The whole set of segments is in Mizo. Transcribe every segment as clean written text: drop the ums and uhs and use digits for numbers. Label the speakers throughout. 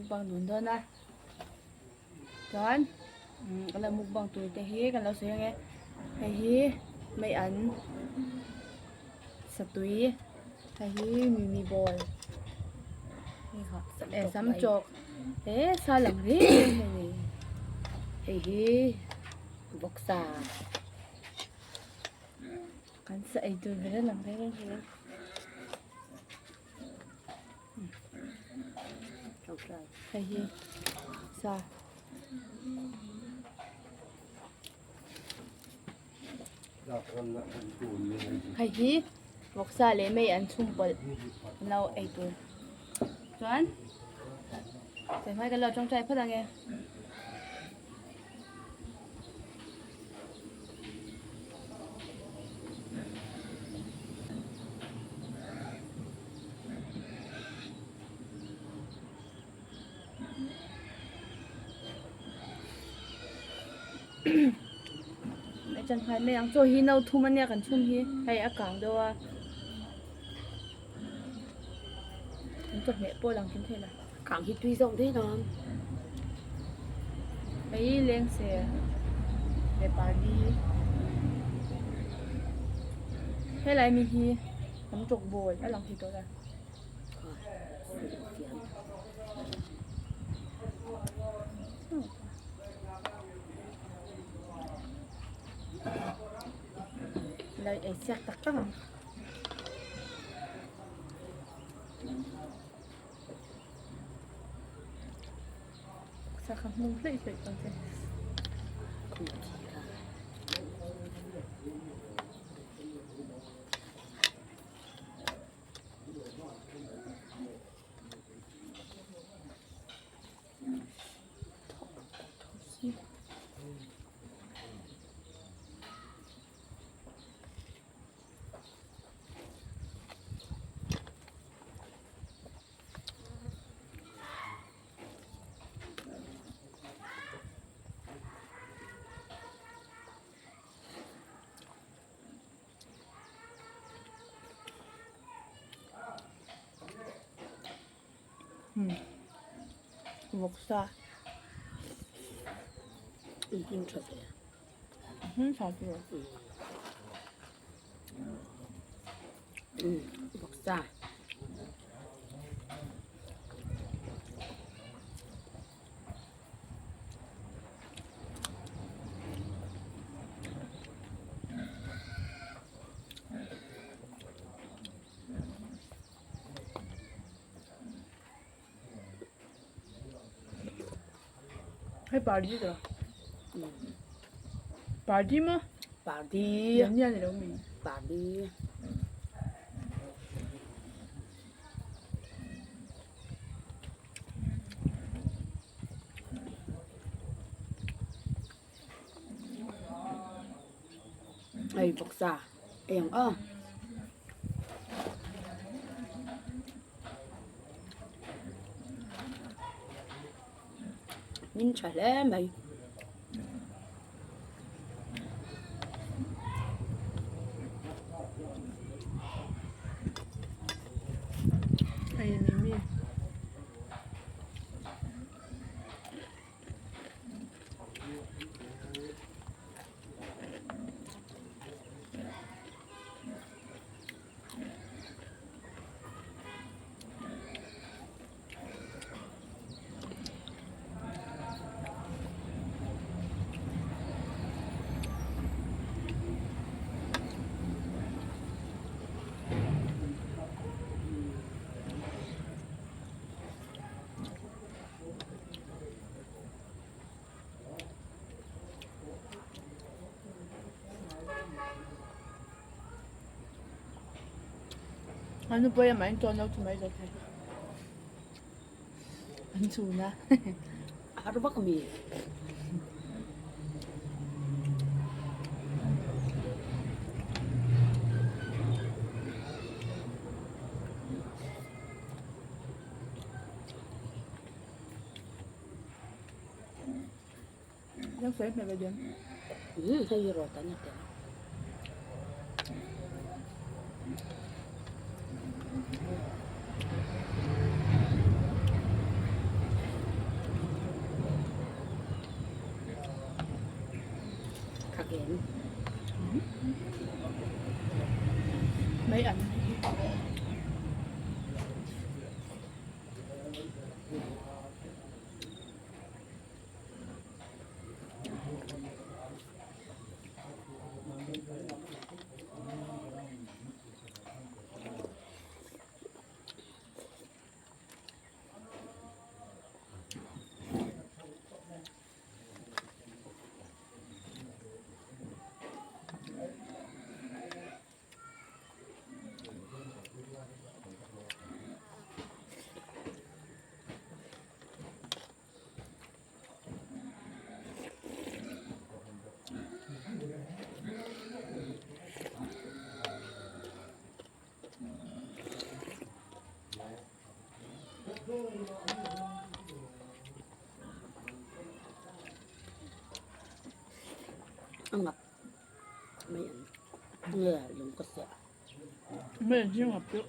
Speaker 1: mukbang dun dawn a chuan umm kan lo mukbang tur te hi kan lo sawi ang e hei hi mei an satui hei hi mimi ball eh samchawk he sa lang reng reng mai a ni
Speaker 2: hei hi vawksa.
Speaker 1: Kan sa ei tur ber a lang reng reng thei a. Hei hi sa. Hei hi vawksa leh mei an chhum pawlh an lo ei tur. Chuan hmai kan lo tawngtai phawt ang e. Changhai mai ang chaw hi no thum ania kan chhum hi hei a kang deuh a an chawhmeh pawh a lang kim thei lo.
Speaker 2: Kang hi tui zawk daih lo.
Speaker 1: Hei leng se leh pardi helai mi hi hnam chawk bawl a lang thei tawh la. Lai ei siak tak tak ang. Saka hmung hleih hleih tawh che. Vawksa hmun tha ve
Speaker 2: Vawksa.
Speaker 1: Hei pardi tawh pardi maw
Speaker 2: pardi
Speaker 1: nia ni lo mi
Speaker 2: pardi hei vawksa eng aw. Min tha hle mai.
Speaker 1: Hei ni mi. An nupui lamah in chuan lo chu mai zawk thei an chhun a
Speaker 2: har vak ami.
Speaker 1: Yang sawi hmel ve diam.
Speaker 2: Umm hei hi rawt an tel. Again.
Speaker 1: Mai an hi.
Speaker 2: A ngap mai an nge lung ka siah.
Speaker 1: Mai an hi a ngap deuh.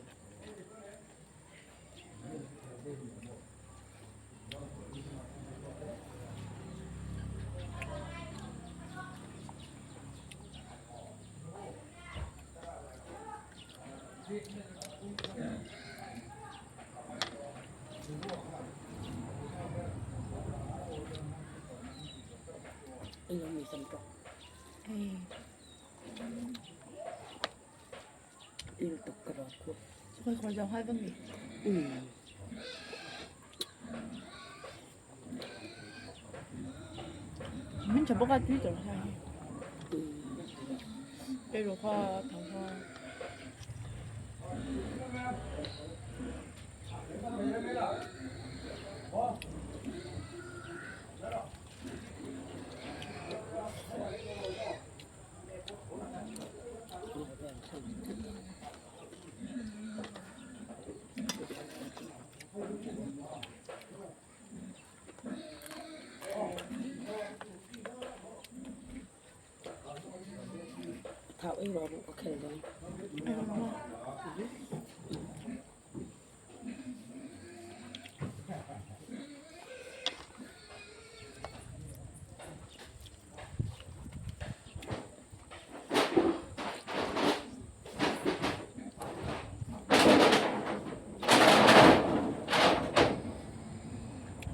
Speaker 1: Min tha bawk a tui tawh hna hi. Eiru kha thau kha.
Speaker 2: Thau ei rawh ka khel dawn.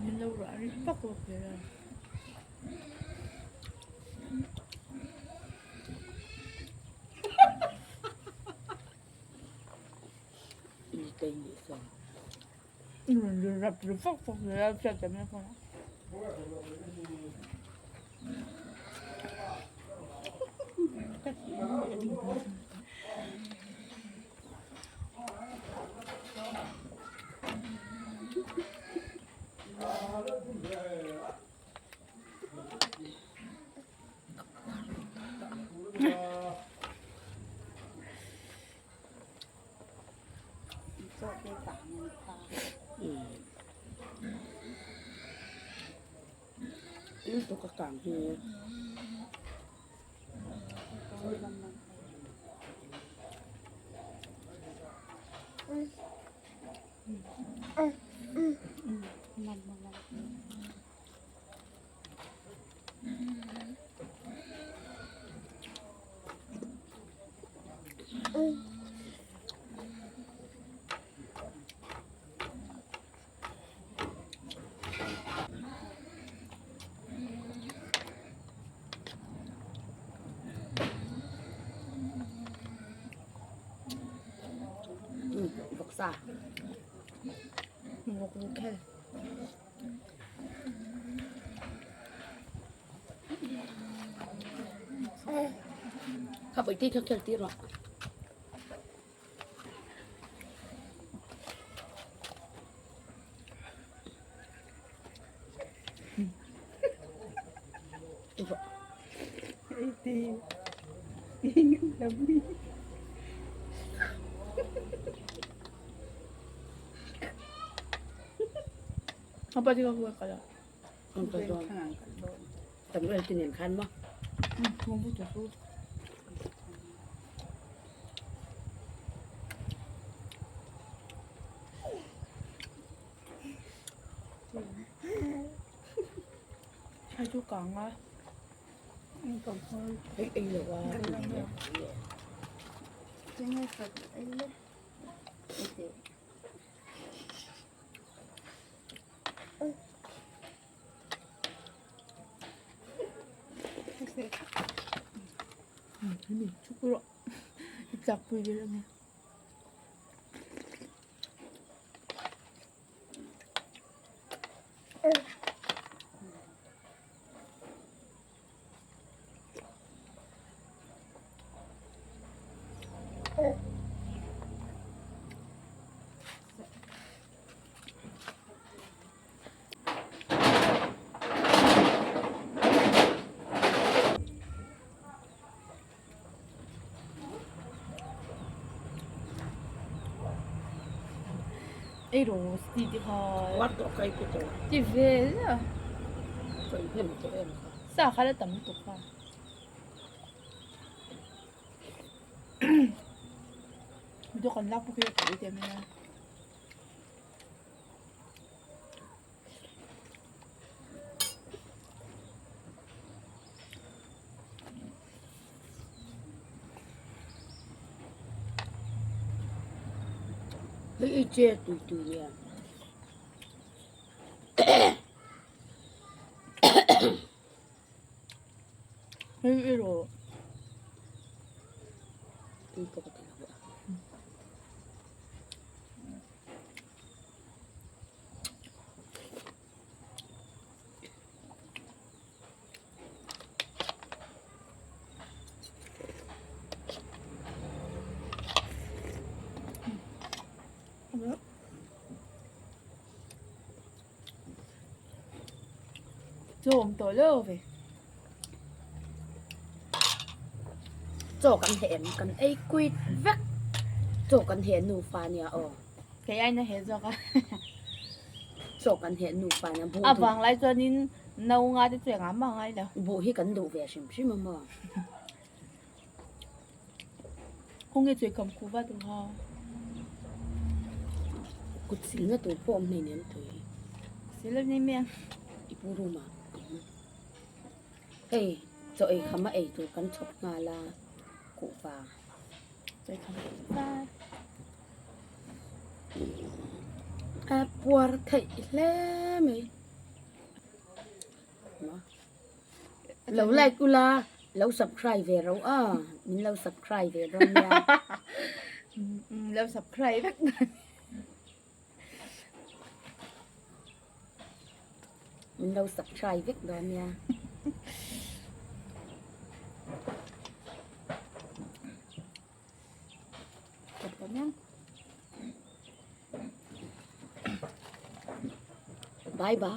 Speaker 1: Min lo ruah ri vak vak zel a. Rap ri vak vak zel a hriat tam na kha.
Speaker 2: Tuk a kang hi. Vawksa.
Speaker 1: Vawk lu khel.
Speaker 2: Kha pui ti kha khel ti rawh.
Speaker 1: 아빠지가 그거 가자.
Speaker 2: Tam el tinen khan maw?
Speaker 1: 응, 공부 됐어. 잘 줄까 안 가?
Speaker 2: Ei ei lo a.
Speaker 1: Chak pui ber a ni. Ei rawh ti ti kha.
Speaker 2: War tawh kai te tawh.
Speaker 1: Ti vel a.
Speaker 2: Kai hnem tawh em kha.
Speaker 1: Sa kha la tam lutuk kha. Video kan lak pawh khi a tawi teh mai a.
Speaker 2: Hei i che tui tui nia.
Speaker 1: Hei i rawh.
Speaker 2: Tui pawh ka ti lo a.
Speaker 1: Chaw awm tawh lo ve.
Speaker 2: Chaw kan heh em kan ei kuit vek chaw kan heh nufa nia aw.
Speaker 1: Kei aina heh zawk a.
Speaker 2: Chaw kan heh nufa nia buh
Speaker 1: A vang lai chuanin no nga te chu engah mah ngai lo.
Speaker 2: Buh hi kan duh ve hrim hrim a maw.
Speaker 1: Khawnge chawi kam khuh vat ang ha.
Speaker 2: Kut silna tur pawh awm hleinem tui.
Speaker 1: Sil a ni mai ang.
Speaker 2: I pu room ah awm. Hei chaw ei kham a ei tur kan chhawp nghal a kuhva.
Speaker 1: Chawi kham vat.
Speaker 2: A puar theih hle mai. Lo like ula lo subscribe ve ro a min lo subscribe ve dawn nia.
Speaker 1: Lo subscribe vek
Speaker 2: Min lo subscribe vek dawn nia. Bye bye.